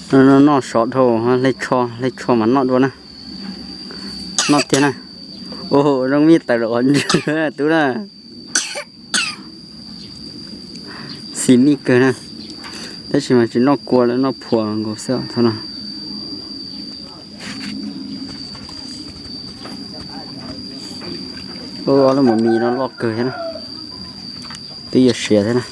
Noj, noj sov dhau, hle tsho, hle tsho mas noj dua na. Noj tiag na. Ua zoo mij tawm los qhov ntswg tub na. Xis mij kawg na. Tab sis mas tsis noj kua lawm, noj phua nkaus xwb thaum no. Ua ob lub mos mis no loj kawg thiab na. Twb yuav siav thiab na.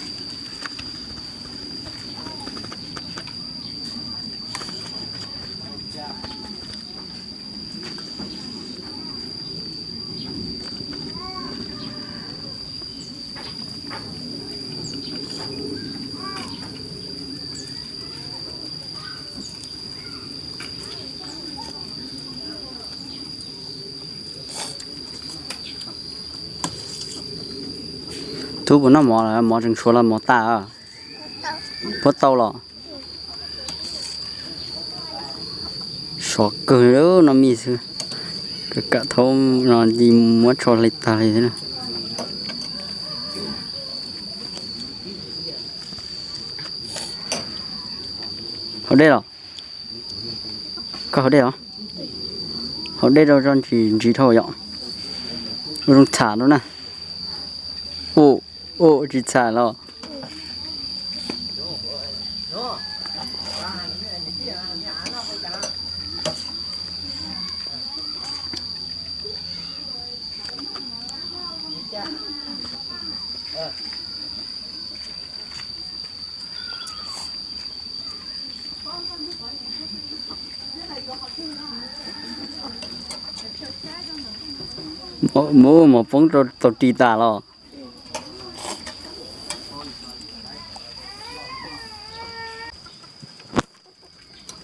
Tub puas noj mov lawm? Mov tseem tshuav los mov tas? Puab tau los? Sov kawg, noj mij xwb. Kam thaum no muab tsho hle tag li thiab. Haus dej los? Koj haus dej los? Haus dej rau tso, ntsis ntsis dhau yom. Ua zoo txham rau na. Ua, ua tsis txham los. Muab mov poob rau tau ris tas los?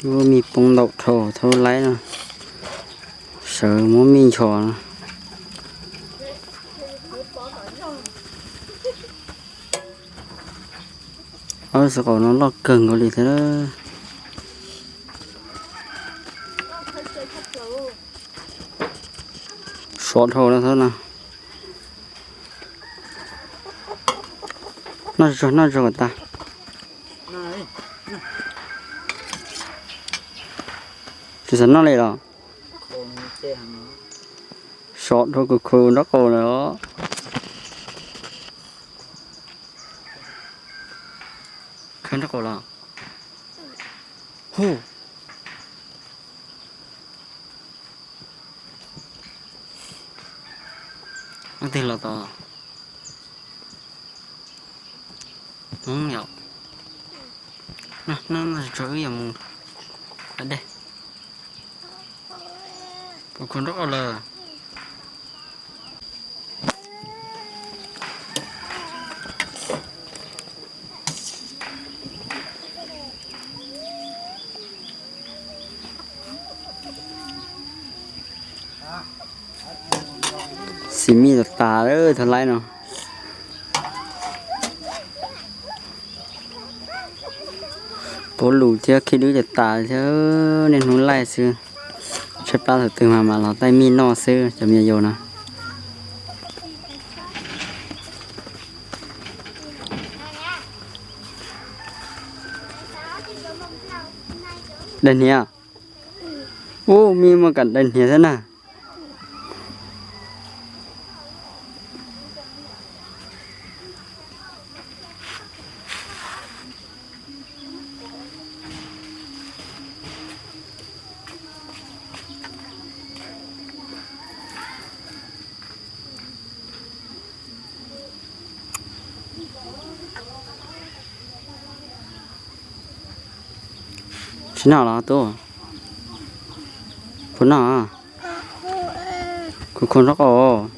Muab mij poob ntau dhau, thaub laib no, sawv muab mij nchos no. Ob xav qaum no loj kawg nkaus li thiab. Sov dhau no thiab no. Noj tsuag, noj tsuag kom tas. Tsis xav noj li los? Sov dhau, khaws khaws nraub qaum lawm os. Khaws nraub qaum los? Hu. Leej twg los tod? Hmoob yom. No, no, no, tso wb yuav mus hais dej. Puas khaws nraub qaum lawm? Xis mij tas tas lawm thaub laib no. Pauv lus thiab khib dwb tas tas thiab, niaj hnub laij xwb. Tshaib plab thaum twg mas mam los taij mij noj xwb cov me nyuam yaus no. Daim hniav. Ub, mij muaj kam daim hniav thiab na. Tsis noj los tub? Puas noj? Khaws khaws nraub qaum.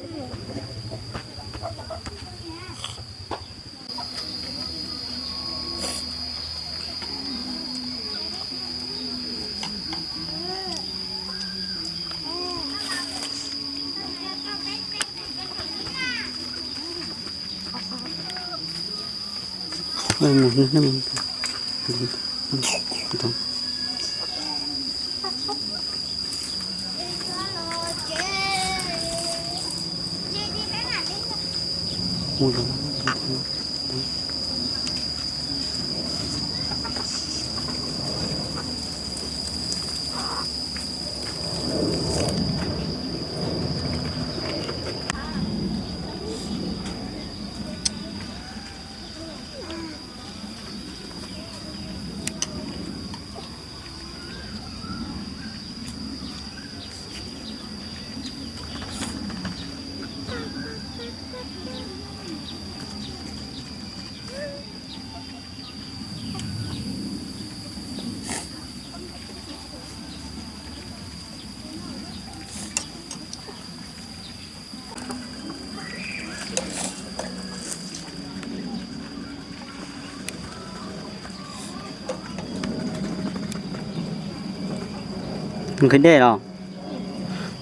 Nqhis dej los,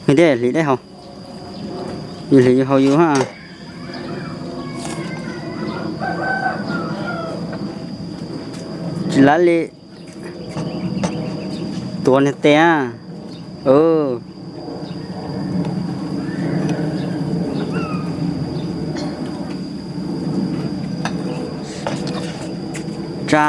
nqhis dej hliv dej haus, yus hliv yus haus yus ha. Tsis lav li, tuav niag tes. Tsa.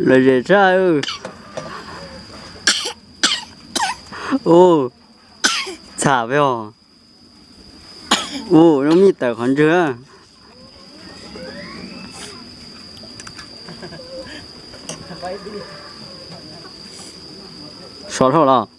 Lom zem tshaj. Ua, txham peb os. Ua, zoo mij tawm qhov ntswg. Sov dhau los.